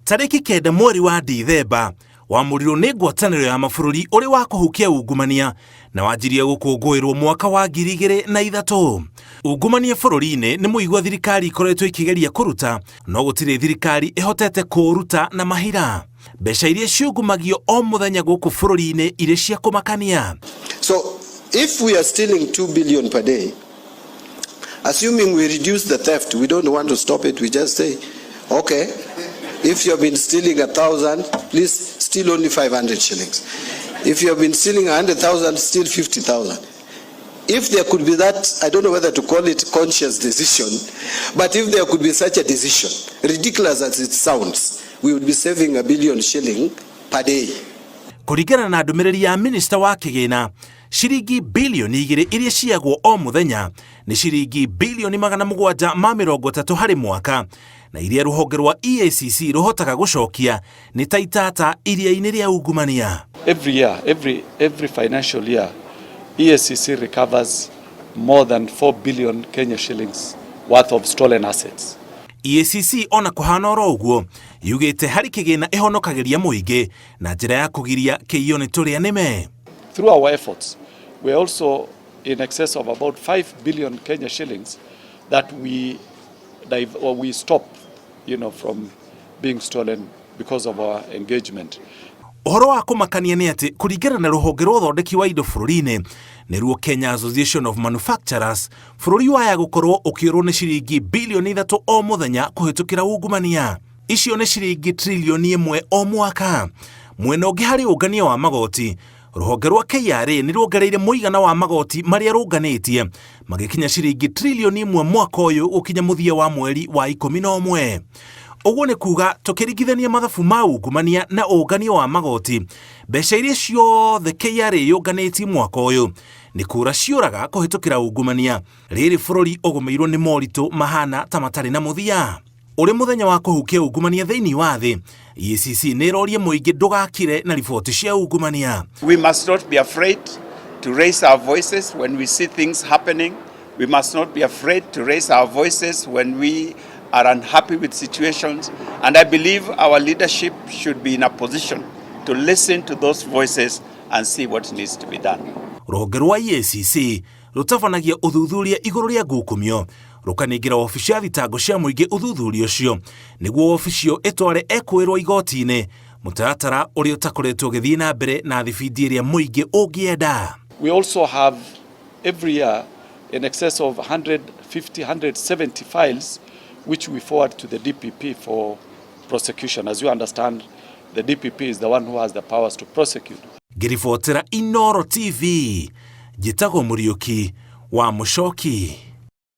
Tarĩki 9 mweri wa Dithemba wamũrirwo nĩ ngwatanĩro ya mabũrũri ũrĩ wa kũhukia ungumania na wanjirie gũkũngũĩrwo mwaka wa 2003. Ungumania bũrũri-inĩ nĩ mũigua thirikari ikoretwo ikĩgeria kũruta, no gũtirĩ thirikari ĩhotete kũũruta na mahira. Mbeca iria ciungumagio o mũthenya gũkũ bũrũri-inĩ irĩ cia kũmakania. So if we are stealing 2 billion per day, assuming we reduce the theft, we don't want to stop it, we just say, okay, if you have been stealing 1,000, please steal only 500 shillings. If you have been stealing 100,000, steal 50,000. If there could be that, I don't know whether to call it conscious decision, but if there could be such a decision, ridiculous as it sounds, we would be saving 1 billion shilling per day. Kũringana na ndũmĩrĩri ya minista wa kĩgĩna, ciringi bilioni 2 iria ciagwo o mũthenya nĩ ciringi bilioni 730 harĩ mwaka, na iria rũhonge rwa EACC rũhotaga gũcokia nĩ ta itata iria-inĩ rĩa ungumania. Every year, every financial year, EACC recovers more than 4 billion Kenya shillings worth of stolen assets. EACC ona kũhana oro ũguo yugĩte harĩ kĩgĩna ĩhonokagĩria mũingĩ na njĩra ya kũgiria kĩiywo nĩ tũrĩa nĩme. Through our efforts, we are also in excess of about 5 billion Kenya shillings that we, or we stop from being stolen because of our engagement. Ũhoro wa kũmakania nĩ atĩ kũringana na rũhonge rwa ũthondeki wa indo bũrũri-inĩ, nĩruo Kenya Association of Manufacturers, bũrũri waya gũkorwo ũkĩũrwo nĩ ciringi bilioni 3 o mũthenya kũhĩtũkĩra ungumania. Icio nĩ ciringi trilioni 1 o mwaka. Mwena ũngĩ, harĩ ũngania wa magoti, rũhonge rwa KRA nĩ ruongereire mũigana wa magoti marĩa rũnganĩtie magĩkinya ciringi trilioni 1 mwaka ũyũ gũkinya mũthia wa mweri wa 11. Ũguo nĩ kuga tũkĩringithania mathabu ma ungumania na ũngania wa magoti, mbeca iria ciothe KRA yũnganĩtie mwaka ũyũ nĩ kũra ciũraga kũhĩtũkĩra ungumania. Rĩrĩ bũrũri ũgũmĩirwo nĩ moritũ mahana ta matarĩ na mũthia. Ũrĩ mũthenya wa kũhukia ungumania thĩinĩ wa thĩ, EACC nĩ ĩroria mũingĩ ndũgakire na riboti cia ungumania. We must not be afraid to raise our voices when we see things happening. We must not be afraid to raise our voices when we are unhappy with situations. And I believe our leadership should be in a position to listen to those voices and see what needs to be done. Rũhonge rwa EACC rũtabanagia ũthuthuria igũrũ rĩa ngukumio, rũkanengera wabici ya thitango cia mũingĩ ũthuthuria ũcio nĩguo wabici ĩyo ĩtware ekũĩrwo igoti-inĩ, mũtaratara ũrĩa ũtakoretwo ũgĩthiĩ na mbere na thibindi ĩrĩa mũingĩ ũngĩenda. We also have every year in excess of 150, 170 files which we forward to the DPP for prosecution. As you understand, the DPP is the one who has the powers to prosecute. Ngĩribotera Inoro TV, njĩtagwo Mũriũki wa Mũcoki.